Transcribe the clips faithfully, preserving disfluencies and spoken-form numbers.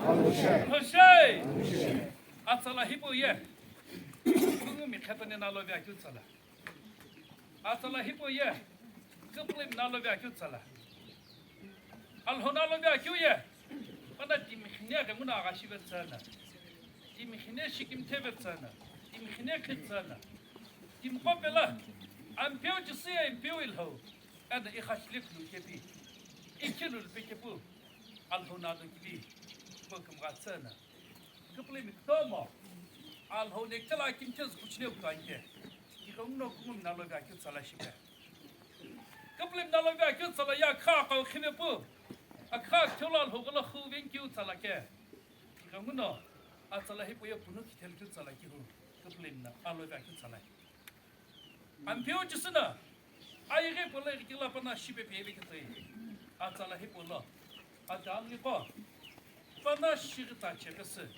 Alhou shei. Atsala hipau ye. Kungumi khetani nalo vekeu tsala. Atsala hipau ye. Küpülümi nalo vekeu tsala. Alhou nalo vekeu ye. Pana timi khine ke muna aga shive tsana. Timi khine shikimthe ve tsana. Timi khine khe tsana. Timi kopela. Ampeu Jisü ye Ampeu Alhou. Ena i khashile kulu kepi. I khilu pe kepu. Alhou nalo kili. Bokum ga tsana. Küpülümi kutomo. Alhou nekitela akimthe zükuchine kutuanke. Kighenguno kungumi nalo vekeu tsala shipe. Küpülümi nalo vekeu tsala ye akha akau khive pu. Akha akithelo Alhou ghola khu vekeu tsala ke. Kighenguno atsala hipau ye punu kithelu keu tsala kihu. Küpülümi nalo vekeu tsala. Ampeu Jisü no, ayeghi polo ighi kila pana shipe pe eve kitoi. Atsala hipau lo. Ata anli ko. Pana shighi ta chekesü.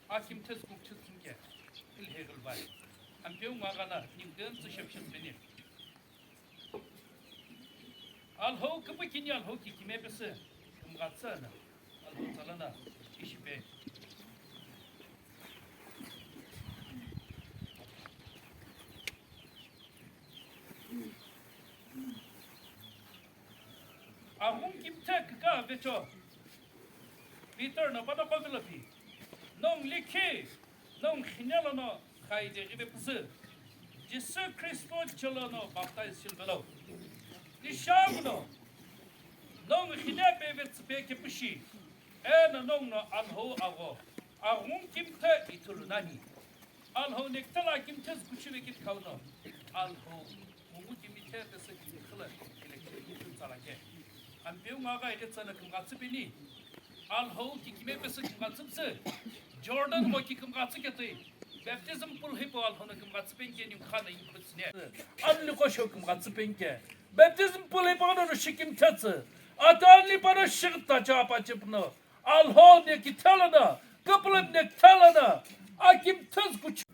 Akimthe zükuchine ke. Ilhe gulbai. Ampeu ngagana, ningden tsu shepshep beni. Alhou küpükini Alhou kikime pesü. Kümgha tsana. Alhou tsalana. Ishipe. Aghungu kimthe küka vecho. Peter no pana kovilo pi. Nongu likhi, nongu khine lono khaide ghive püzü. Jisü Khristo chelo no baptize shilvelo. Ishamu no. Nongu khine peve tsüpe kepushi. Eno nongu no Alhou agho. Aghungu kimthe ithulu nani. Alhou nekitela akimthe zükuchine kiti kauno. Alhou, mungu kimi the pesü kimi khila, kile kile kimi tsala ke. Ampeu ngaga ile tsana kümgha tsüpeni. Alhou kikime pesü kümgha tsüpsü. Jordan mo ki kümgha tsüketui. Baptism pool hipau Alhou no kümgha tsüpenke ni khana inkutsine. Anli ko sho kümgha tsüpenke. Baptism pool hipau no shikimthe tsü. Ata anli pana shighi ta cha pa chipno. Alhou nekitela na, küpülümi nekitela na, akimthe zükuchine.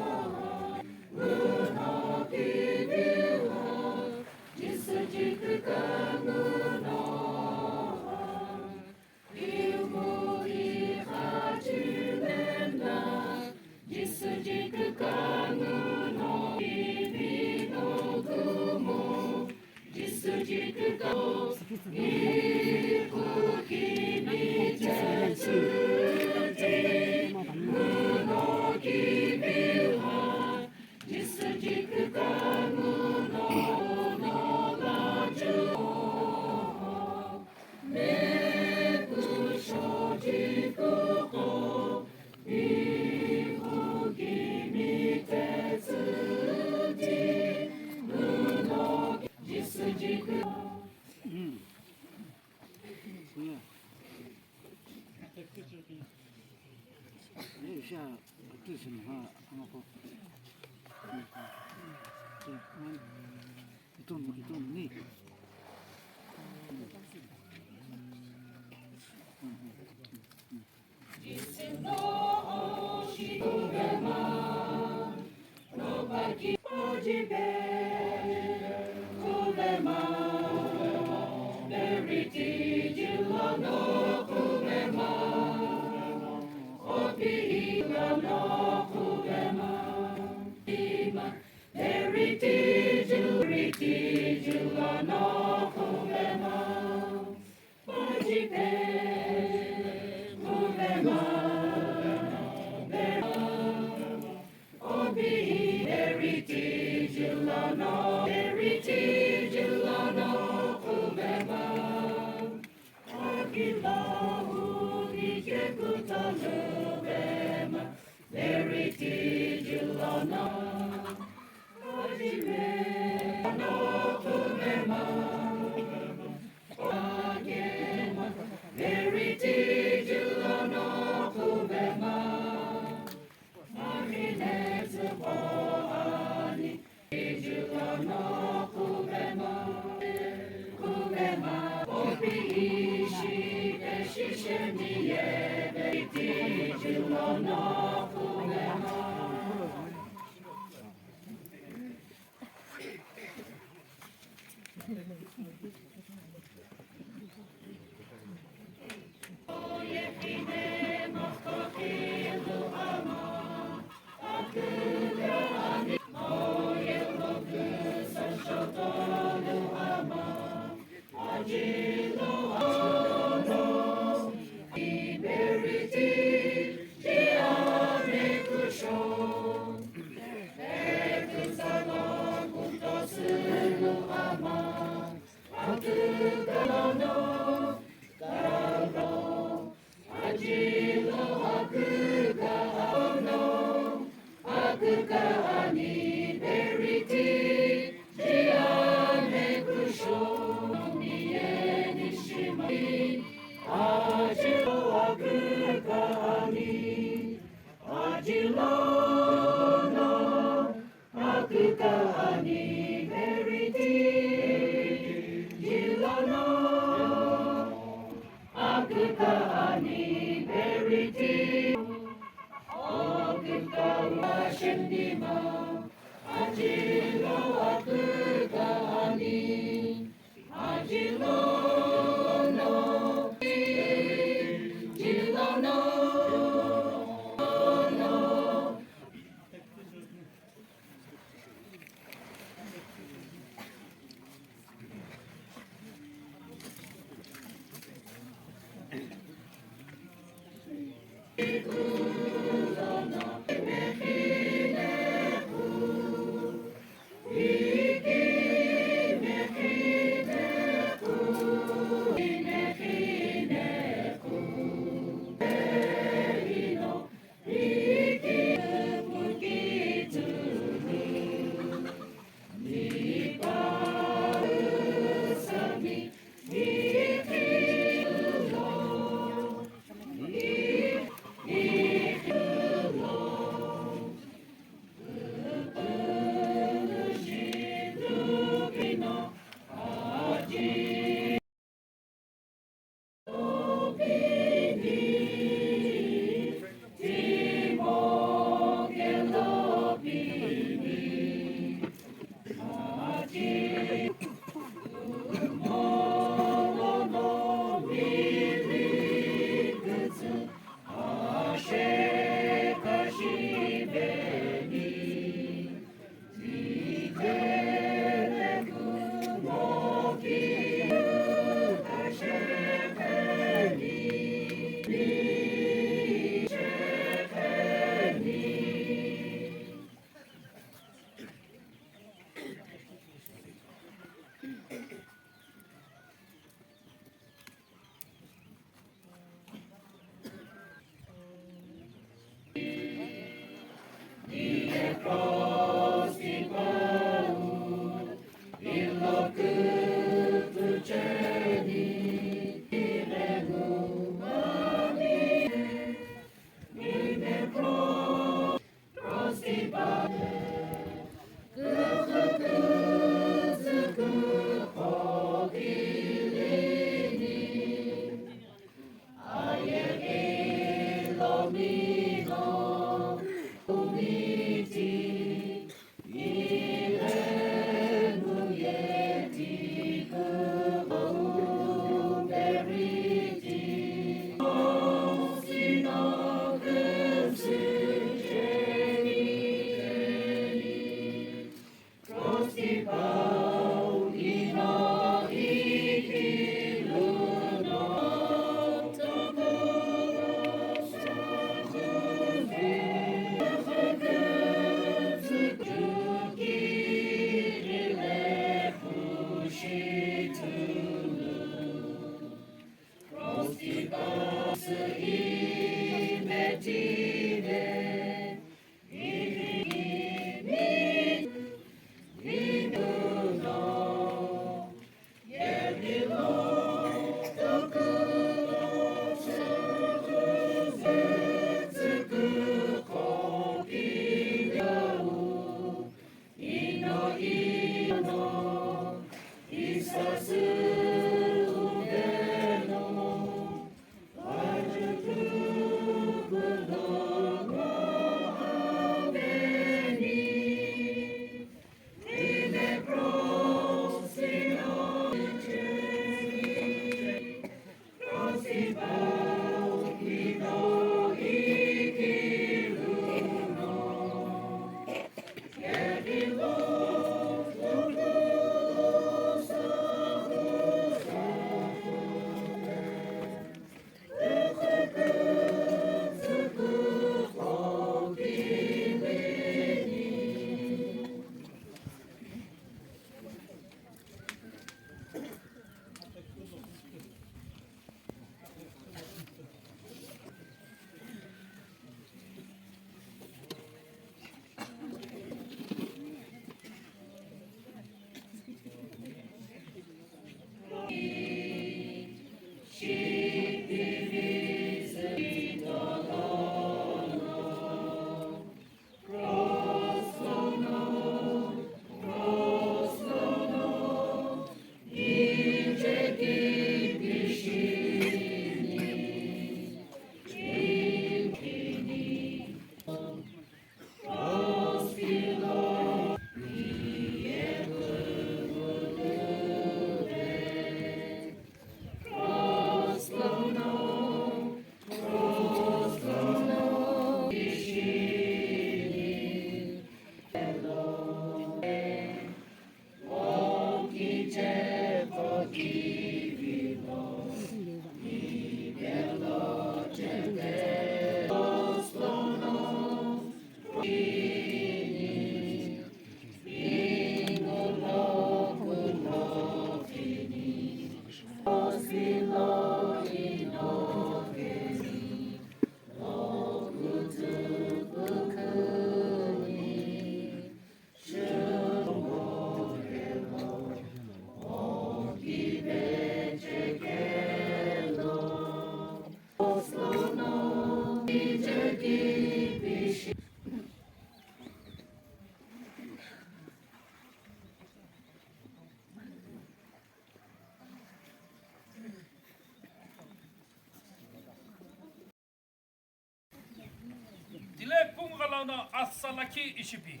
No asa lakhi ishi pi.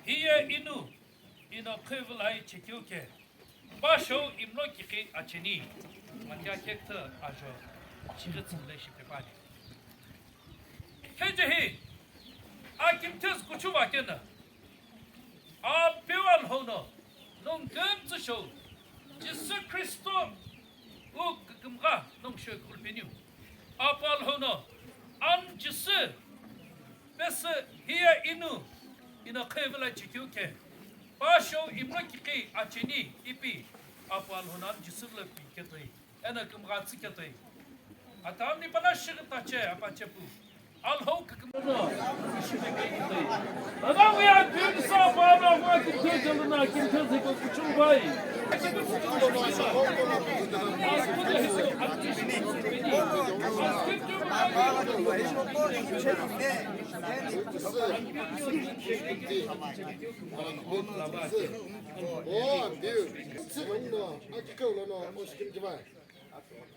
Hiye inu, ino khivulai chekeu ke. Pasho imlo kiki acheni. Matia kekta ajo. Chigitsu le shi pe pani. Kejehi. Akimthes kuchuva kena. Apewa lhono. Nong kemtsu show. Jisu Kristo. U kikimga nong show kulpeniu. Apa lhono. An Jisu. Pesi hiya inu, ino khevela chikeu ke. Pasho imlo kiki acheni ipi, apu alhona Jisu lo pi ketoi. Eno kimgha tsi ketoi. Atamni pana shigita che, apa chepu. Alho kikim. Ana we are doing so, Father, what you do, Jonah, can tell the good to buy.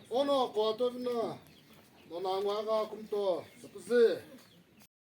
Ono koto vino, nona ngwa ga kumto, sapuzi.